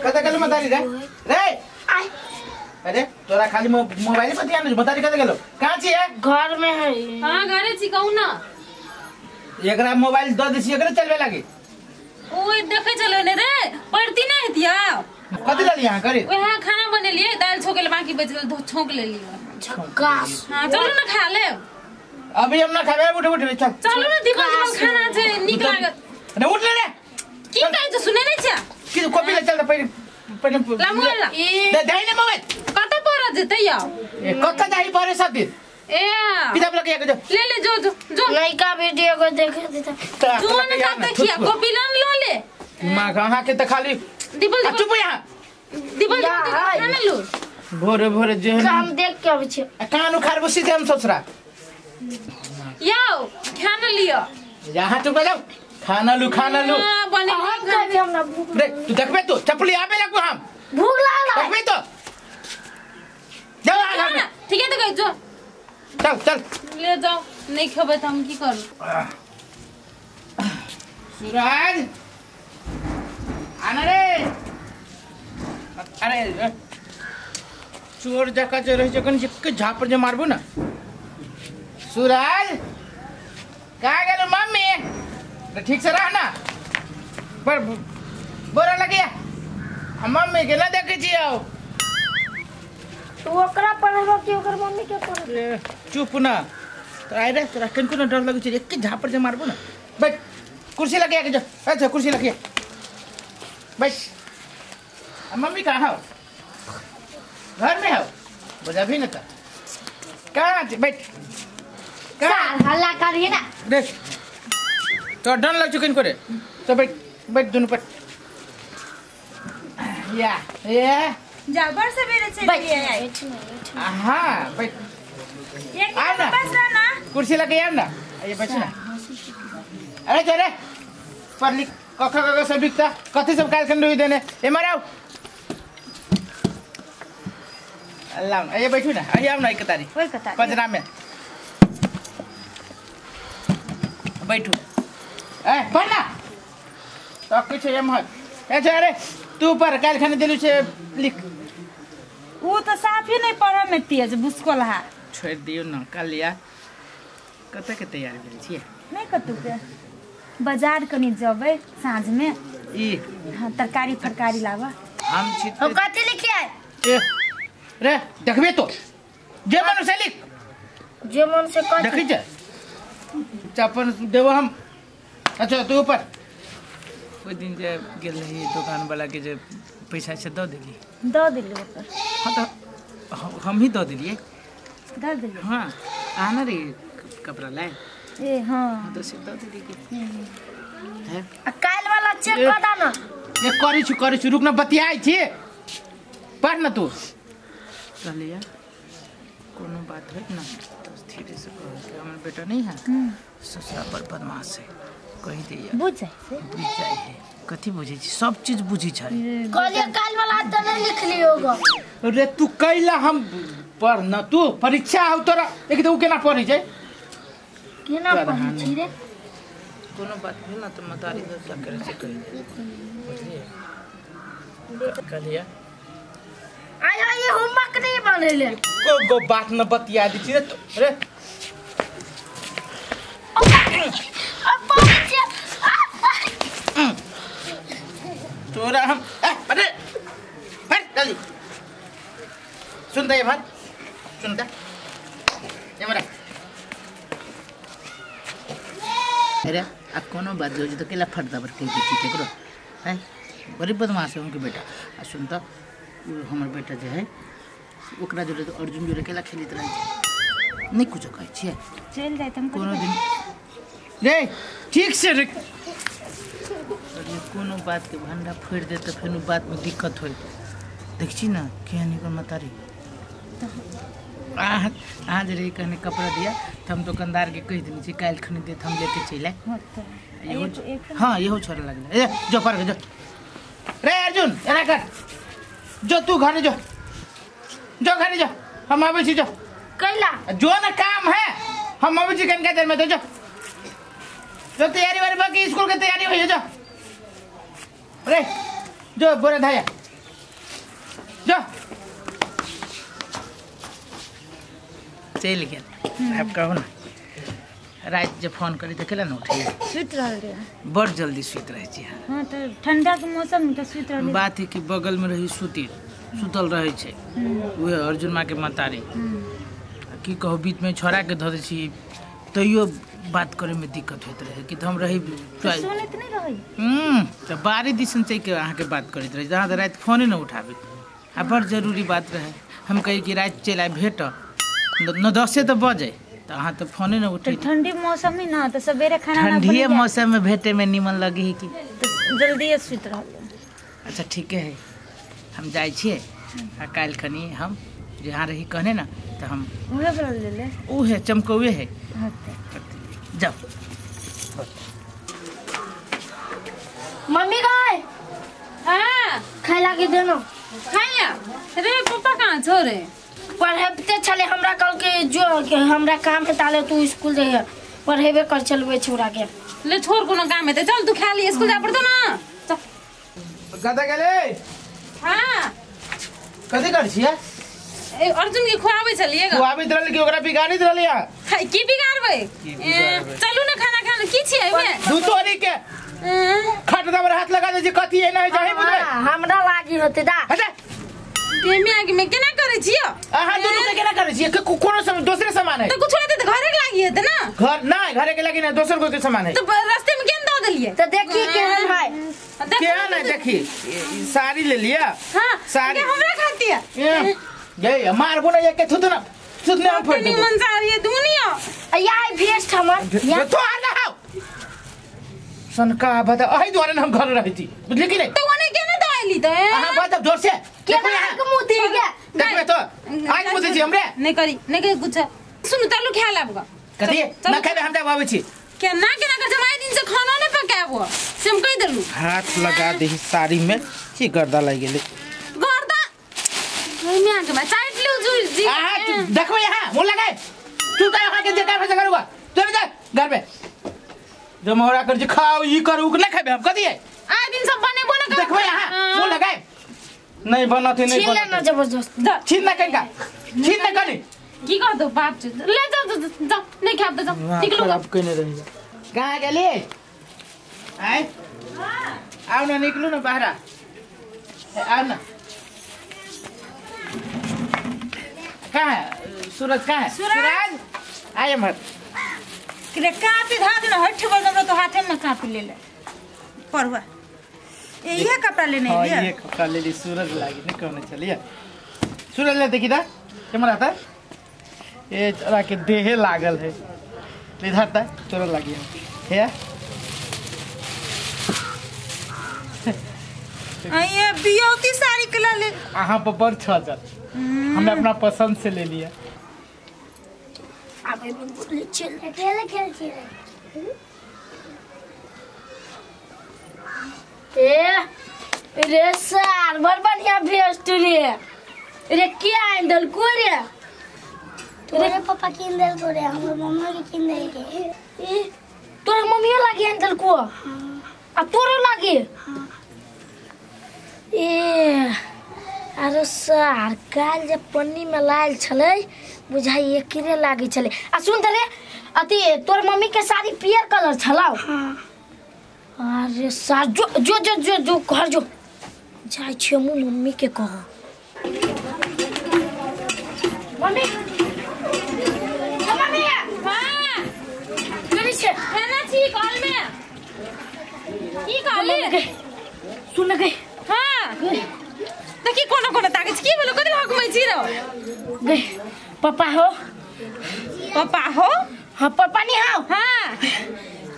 कत गेलो मतारी रे रे आय अरे तोरा खाली मोबाइल पर ध्यान मतारी कत गेलो कहां छी है घर में है। हां घरे छी कहू ना एकरा मोबाइल the they छी एकरे चलबे लागी ओए देखे चलो ने रे पड़ती ना हतिया कथि लाली यहां करे ओए खाना बनेलिए दाल छोकेले बाकी बच गेल छोक लेलिए झकास। हां चलो ना खा ले अभी हम ना खाबे उठ उठ चल चलो ना दीपक दीपक खाना छै नीक लागत। अरे उठ ले रे की कहै छ सुनै नै छ की कॉपी ले चल पहिले पहिले ला मोबाइल दे दे ने मोबाइल कत पर जेतै यौ ए कत जाई परे सब दिन ए किताब लके जो ले ले जो जो जो लइका वीडियो को देखे देता जो ने तब देखिया कॉपी लन ल ले मां कहां के त खाली दीपक चुप यहां दीपक खाना लू भोरे भोरे जे हम देख के आबै छी कान उखाड़बो सीधे हम ससुरा यौ खाना लियो यहां चुप जाओ खाना लू बने हम खाबे हमरा भूख रे तू देखबे तू चपली आबे लगबो हम भूख लागल देखबे तो जाओ आगा में ठीक है तो कह जो चल चल ले जाओ नहीं खेबै त हम की करू। सूरज आना रे अरे चोर जका जे रहि जखन जे झापर जे मारबो ना। सूरज कहाँ गेलो मम्मी ठीक से रह ना पर बोरा लगिया मम्मी के ना देखे छी आओ तू ओकरा पढ़बो कि ओकर मम्मी के पढ़बो चुप ना तो आइ रे तोरा कनको ना डर लगै छै एक झापर जे मारबो ना बैठ कुर्सी लगिया के जो अच्छा कुर्सी लगिया बैठ। मम्मी कहाँ हो घर में हो बजा भी न त कहाँ बैठ कहाँ हल्ला करिए ना देख तो डर लग चुकिन करे तो बैठ बैठ दोनों पर या ये जाबर सवेरे चलिए आई हां बैठ एक बस ना कुर्सी लगे आव ना ये बैठ ना। अरे चले पढ़ लिख क ख ग सब लिखता कथि सब काल खन रोई देने ए माराव अल्लाह ये बैठू ना आइ आव ना एक तारी ओइ कतारी पजरा में बैठू ए पढ़ ना तो कुछ एम है ए अरे तू पर काल खाने देलु छे लिख उ त साफी नहीं पढ़ में तेज बुसकोल हा छोड़ दियो ना कालिया कत के तैयार भेल छी नहीं कतु के बाजार कनी जबै साँझ में ई हां तरकारी फरकारी लावा हम छी हम कथि लिखिए ए रे देखबे तो जे मन से लिख जे मन से कथि देखै छ चपन देबो हम। अच्छा तू ऊपर ओइ दिन जे गेल रही दुकान वाला के जे पैसा से the देली ओकर। हां त हम ही the देलिए the देली हां आना रे कपड़ा लाए ए हां तो से the देली के है आ काल वाला चेक कर दा ना ये करी छु रुक ना बतियाई छी पढ़ ना तू कहलिया कोनो बात है ना तो धीरे से कह के हमर बेटा नहीं है ससुरा पर बदमाश है कहि दे यार बुझ जाय से बुझ जाय है कथि बुझै छी सब चीज बुझै छै कहलिए काल वाला त नहीं लिख लियोगा रे तू कैला हम पढ़ ना तू परीक्षा आउ तोरा एक त उ केना पढ़ै छै केना पढ़ै छी रे कोनो बात भेल ना त मतारी दर्जा करे से कहि दे बुझलिए कहलिया आय ये होमवर्क नहीं बनेले को गो बात न बतिया दी छी रे रे तोरा हम अरे फट जल्दी सुन दे भाई सुन दे ये मेरा अरे आ कोनो बात जो तो केला फट दबर के छी केकरो हैं बड़ी बदमाश है उनके बेटा। आ सुन त हमर बेटा जे है ओकरा जोरे तो अर्जुन जोरे केला खेलित रहे नहीं कुछ कहै छियै चल जाय हम कोनो दिन रे ठीक से रे अरे कोनो बात के भंडा फोड़ दे त फेनु बात में दिक्कत होई देख छी ना केहन एकर मतारी आज रे कहने कपड़ा दिया त हम दुकानदार के कहि देने छी काल्हि खनी दे हम लेके चलि आए। हां इहो छोड़ लागल ए जो पर के जो रे अर्जुन एना कर जो तू घरे जो जो घरे जो हम आबै छी जो कैला जो ना काम है हम आबै छी कनका देर में तो जो जो तैयारी वारी बाकी स्कूल के तैयारी होई जो रे जो बोरा धाया जो चलि गेल। आब कहू ना राति जे फोन करी तऽ केला न उठे सुति रहल रहे बड़ जल्दी सुति रहै छी। हां तऽ ठंडा के मौसम में तऽ सुति रहल। बात है कि बगल में रही सुति सुतल रहै छै उहे अर्जुन माँ के महतारी। की कहू बीच में छोड़ा के धऽ दै छी तैयो बात करे में दिक्कत होइत रहे कि हम रही सुनैत नहीं रही। तऽ बारी दिसन चलि के अहाँके बात करैत रही जहाँ तऽ राति फोने न उठाबे आ बड़ जरूरी बात रहे। हम कही कि राति चलि आइ भेट 9-10 तऽ बजे तऽ अहाँ तऽ फोने न उठे। ठंडी मौसम ही ना तऽ सवेरे खाना ना ठंडीए मौसम में भेटे में निमन लगी है कि तऽ जल्दी सुति रहल। अच्छा ठीके है हम जाइ छियै आ काल्हि खनी हम जहाँ रही कहने ना तऽ हम उहे बोल ले उहे चमकौए है। जाओ मम्मी गाय। हां खाइला के देनो खाइया रे पापा कहाँ छो रे? पढ़ेबते छले हमरा कल के जो के हमरा काम है ताले तू स्कूल जाइए पढ़ेबे कर चलबे छोरा के ले छोड़ कोनो काम है त चल तू खा ली स्कूल जा पड़तो ना। चल कतऽ गेलै? हां कथी कर छियै? ए अर्जुन के खुआबै छलियै ग। खुआबैत रहली कि ओकरा बिगाड़ैत रहली? की बिगाड़बै? चलू ना खाना खाना की छियै एमे दू तोरी के खट दबर हाथ लगा दे छी कथी है नै जाहि बुझबै हमरा लागी होते दा। अच्छा केमे आगे में केना करै छियै? अहाँ दुनू के केना करै छियै? कोनो सब दोसरे सामान है त कुछ होते त घरे के लागी हेतै ना। घर नै घरे के लागी नै दोसर कोई के सामान है त रास्ते में केन the देलियै? त देखी केहन है केहन है देखी साड़ी ले लिया। हां साड़ी हमरा खाती है गई मारबो ना एक के थुत ना थुत ना हम फोड़ देबो। निमन साड़ी है दुनिया या भेस्ट हमर तो आ ना how सनका बता अही द्वारे हम घर रहै छी बुझली कि नै? त ओने केना the आइली त अहाँ बता जोर से केना के मुंह दी गे देखबे तो आज मुंह दी हमरे नै करी नै करी कुछ सुन तालु खा लाब ग कथी ना खेबे हम जाब आबै छी केना केना कर जमाई दिन से खाना नै पकाबो से हम कहि देलु। हाथ लगा देही साड़ी में की गर्दा लागि गेलै गर्दा ओइमे आके मैं चाट लिउ जु जी। अहाँ देखबै यहाँ मुंह लगाए तू त अहाँ के जे काम से करूगा चल जा घर पे जो मोहरा कर जे खाओ ई करू ना खेबे हम कथी है आइ दिन सब बनेबो ना देखबै यहाँ मुंह लगाए नहीं बनत नहीं छीन लेना जबरदस्त छीन ना कनका छीन ना कनी की कह दो बाप जी ले जाओ जाओ नहीं खाब तो जाओ निकलो। खराब कइने रही कहाँ गेली? आय आओ ना निकलू ना बाहर आओ ना। कहाँ सूरज? कहाँ है सूरज? आय मत रे कापी धा दे हठ बोल हमरा तो हाथे में कापी ले ले पढ़वा ए ये कपड़ा लेने हां ये कपड़ा ले ली सूरज लागी नहीं कहने चलिए सूरज ले देखी दा कैमरा आता ए चरा के देहे लागल है ले धरता तोरा लागी है ये बियोती साड़ी के ले अहाँ पर बड़ छजल हमने अपना पसंद से ले लिया। आबे बोल चल अकेले खेल छी ए रे सार बड़ बढ़िया भेस्ट रे रे के आइन दल को रे तोरे पापा किन देल को रे हमर मम्मी के किन देल के ए तोर मम्मी लागी आइन दल को आ तोरो लागी। ए अरे सार काल जे पन्नी में लायल छलै बुझाइ एकरे लागी छलै। आ सुन त रे अथी तोर मम्मी के साड़ी पियर कलर छलौ। अरे सार जो जो जो जो जो घर जो जाइ छियै मु मम्मी के कह। मम्मी मम्मी हां कनी छै खाना छी कॉल में की कहली सुन गई। हां देखी कोना कोना ताके छी की भेलो कथि हकमै छी रो गई पापा हो पापा हो। हां पापा नहीं हो। हां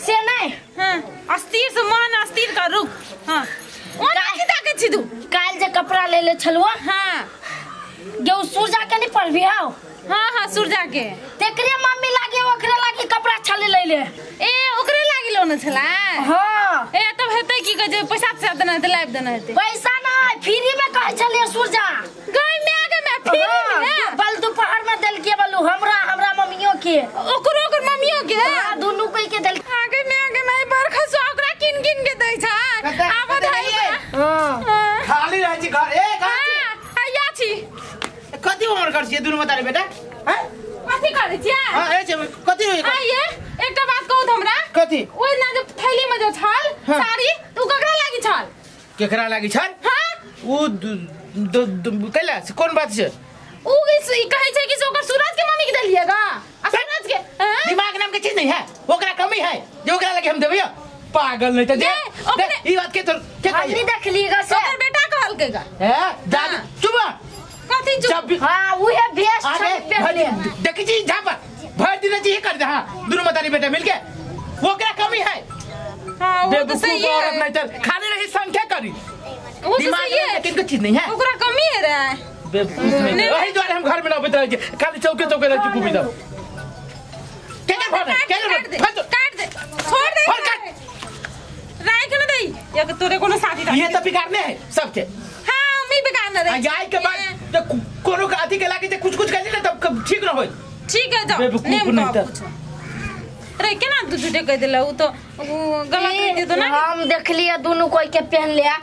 से नहीं। हां अस्थिर से मन अस्थिर कर रुक। हां ओना की ताके छी तू? काल जे कपड़ा ले ले छलुआ। हां गे सूरजा के नहीं पढ़बी हो? हां हां सूरजा के तेकरे मम्मी लागे ओकरे लागे कपड़ा छले ले ले। ए ओकरे लागी लोन छला। हां ए तब हेतै की कहै छै पैसा से देना हेतै लाइव देना हेतै पैसा ना फ्री में कहै छलिए सूरजा गई में आगे में फ्री में बल दोपहर में देलके बलू हमरा हमरा मम्मियों के ओकरो ओकर मम्मियों के। हां दुनू कोई के देल आगे में आगे में बरखा सो ओकरा किन किन के दै छ आबद है। हां छी घर ए कहां छी आया छी कथि उमर कर छी दुनु मतारी बेटा हैं कथि करै छी हां ए छै कथि होय आइए एकटा बात कहू त हमरा कथि ओइ ना जे थैली में जे छल साड़ी त उ ककरा लागि छल केकरा लागि छल हां उ कैला से कोन बात छै उ ई कहै छै कि से ओकर सूरज के मम्मी के देलिए गा आ सूरज के दिमाग नाम के चीज नहीं है ओकरा कमी है जे ओकरा लगे हम देबै पागल नहीं त जे ई बात के तोर के हम नहीं देखलिए से ओकर बेटा कहलकै गा हैं दादी चुप कथि चुप हां उहे बेस्ट अरे देखी छी झापा भर दिन जी कर दे हां दुनु मतारी बेटा मिलके ओकरा कमी है हां वो तो सही है औरत नहीं तर खाली रही संख्या करी वो तो सही है लेकिन कुछ चीज नहीं है ओकरा कमी है रे बेवकूफ नहीं वही द्वारे हम घर में ना बैठ रहे खाली चौके चौके रह चुप दो केकर फोन केकर काट दे छोड़ दे फोन काट राय के न दई या तोरे कोनो शादी ये तो बिगाड़ने है सबके हां हम बिगाड़ने रही गाय के बाद तो कोनो के अथी के लागे जे कुछ कुछ कर ले तब ठीक न होई ठीक है जाओ बेवकूफ नहीं त रे केना तू झूठे कह देला उ तो गलत रही तो ना हम देखलिए दोनों कोई के पहन लिया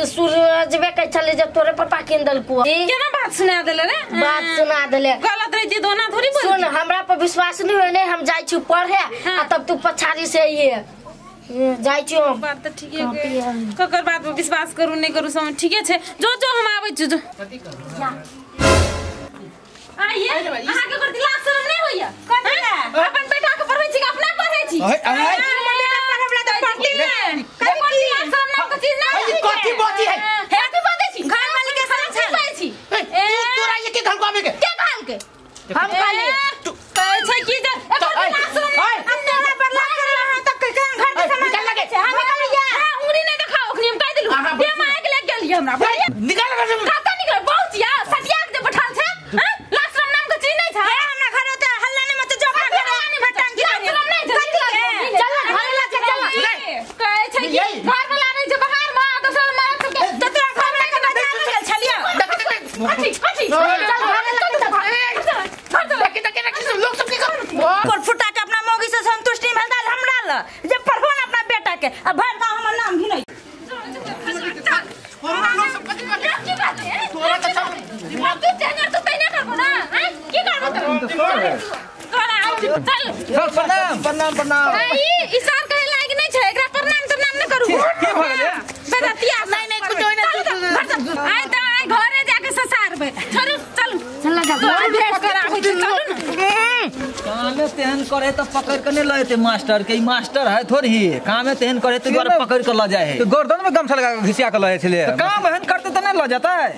सूरज बे कह चले जे तोरे पापा किन देलको केना बात सुना देले रे बात सुना देले गलत रही तो ना थोड़ी बोल सुन हमरा पर विश्वास नहीं होय ने हम जाय छी पढ़े आ तब तू पछाड़ी से आइए जाय छी हम बात त ठीक है ककर बात पर विश्वास करू नहीं करू सब ठीके छै जो जो हम आबै छी जो आइए अहाँ के कर दिला शर्म नहीं होइया कथि ला अपन बेटा के पढ़बै छी कि अपना पढ़ै छी अरे बेटा पढ़बला त पढ़ती ने कथि शर्म नाम के चीज ना कथि बाती है हे कथि बाते छी घर वाले के शर्म छै छी ए तोरा ये के घर को आबे के के कहल के हम कहली तू कहै छै कि जे हम तोरा पर लाज कर रहा त के घर के सामान निकल लगे हम कहलिया हां उंगली नहीं देखाओ ओखनी हम कह देलु बे माय के ले गेलिए हमरा निकाल घर से कत निकल बहुत या सटिया के बैठल छै हां लाज शर्म नाम के चीज नहीं छै हमरा घर त हल्ला नहीं मत जो अपना घर फटांगी शर्म नहीं छै चल घर ला के चल कहै छै कि घर वाला रहै छै बाहर में दोसर मर्द सबके त तोरा घर में के बाजार में गेल छलिया कथि कथि चल घर ला के देखे लोग सब की कर पर फुटा के अपना मौगी से संतुष्टि भेल दाल हमरा ल जे पढ़ो ना अपना बेटा के आ भर गांव हमर नाम घिनै लोग सब कथि कर की बात है तोरा त सब दिमाग तू तेने तो तेने करबो ना हैं की करबो तोरा चल चल प्रणाम प्रणाम प्रणाम ई इशार कहे लायक नहीं छै एकरा प्रणाम प्रणाम न करू के भ गेलै बेटा तिया नहीं नहीं कुछ होय ना आइ त आइ घरे जाके ससारबै छोड़ू चलू चल जा भेंट कराबै छी चलू न कामे तेहन करे त पकड़ के नहीं लएते मास्टर के ई मास्टर है थोड़ी कामे तेहन करे त द्वारा पकड़ के ल जाए है तो गर्दन में गमछा लगा के घिसिया के लए छले काम एहन करते त नहीं ल जाता है।